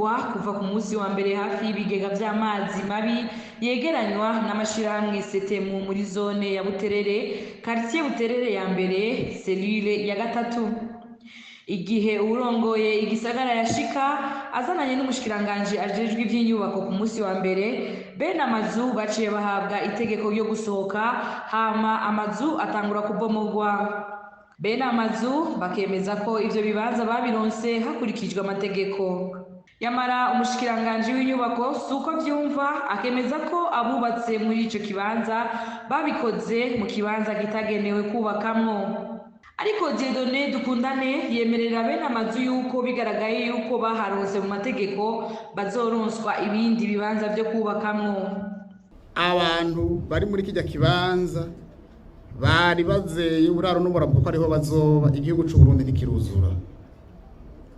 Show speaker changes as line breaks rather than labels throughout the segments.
kubomogwa kuva ku munsi wa mbere hafi y'ibigega vy'amazi mabi yegeranywa n'amashirahamwe Setemu muri zone ya Buterere, quartier Buterere ya mbere, cellule ya gatatu. Igihe uwurongoye igisagara yashika azananye n'umushikiranganji ajejwe ivy'inyubako ku munsi wa mbere, bene amazu baciye bahabwa itegeko ryo gusohoka, hama amazu atangura kubomogwa. Bene amazu bakemeza ko ivyo bibanza babironse hakurikijwe amategeko. Yamara umushikiranganji w'inyubako suko avyumva, akemeza ko abubatse muri ico kibanza babikoze mu kibanza kitagenewe kubakamwo. Ariko Dieudonné Dukundane yemerera bene amazu yuko bigaragaye yuko baharonse mu mategeko bazoronswa ibindi bibanza vyo kubakamwo.
Abantu bari muri kijya kibanza bari bazeye uburaro n'umurabwo ko ariho bazoba. Igihugu c'u Burundi ntikiruzura,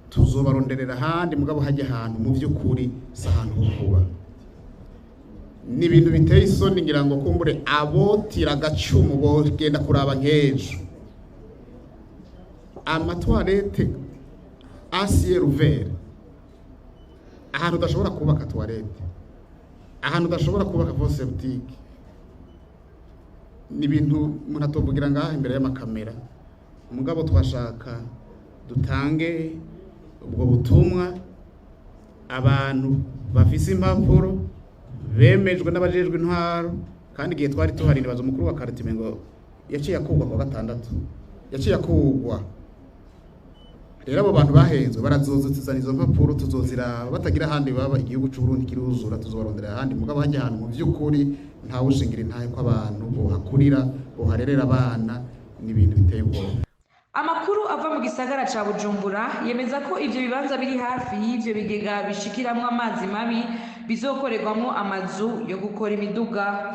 tuzobaronderera ahandi, mugabo hajya ahantu mu by'ukuri si ahantu ho kuba. Ni ibintu biteye isoni, ngira ngo kumbure abotira agacumu bogenda kuraba nk'ejo amatoilette à ciel ouvert, ahantu udashobora kubaka toilette, ahantu udashobora kubaka fosse septique. Ni ibintu umuntu atovugira ngaha imbere y'amakamera, mugabo twashaka dutange ubwo butumwa. Abantu bafise impapuro bemejwe n'abajejwe intwaro, kandi igihe twari tuhari nibaza umukuru wa quartier ngo yaciye akugwa ku wa gatandatu, yaciye akugwa. Rero abo bantu bahenzwe barazozutizana izo mpapuro, tuzoziraba. Batagira ahandi baba, igihugu c'u Burundi kiruzura, tuzobarondera ahandi, mugabo hajya ahantu mu vy'ukuri ntawushingira intahe ko abantu bohakurira, boharerera abana. Ni ibintu biteye ubwoba.
Amakuru ava mu gisagara ca Bujumbura yemeza ko ivyo bibanza biri hafi y'ivyo bigega bishikiramwo amazi mabi bizokorerwamwo amazu yo gukora imiduga.